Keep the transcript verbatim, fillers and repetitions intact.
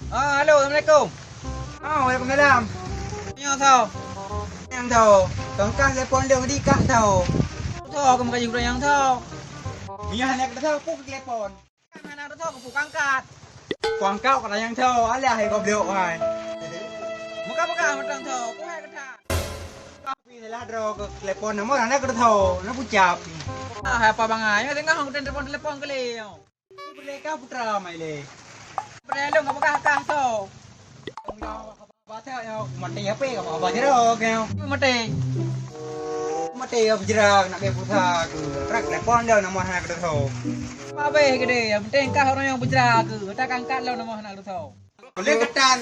Ah, halo, assalamualaikum. Ah, waalaikumsalam. Nyang tho. Nyang tho. Tongkah telepon dong di kah tho. Tho, aku makan jingkrong nyang tho. Minyak anak tho, puk telepon. Hana tho, aku puk angkat. Puk angkat kata nyang tho, alah hai goblok hai. Muka-muka matang tho, aku hai kata. Tapi salah droe ke telepon nama anak tho, na pucap. Ah, apa bangai? Tengah aku telepon-telepon kali. Ni berdeka putra mai le. Pernah lom apa kah kah tho. Baca ya, mati apa ya, apa jerok ya. Mati. Mati ya jerok nak ke putra ke. Rak telepon dah nama anak tu tho. Apa gede, yang penting kah orang yang putra ke. Tak angkat lo nama anak tu tho. Boleh ketan.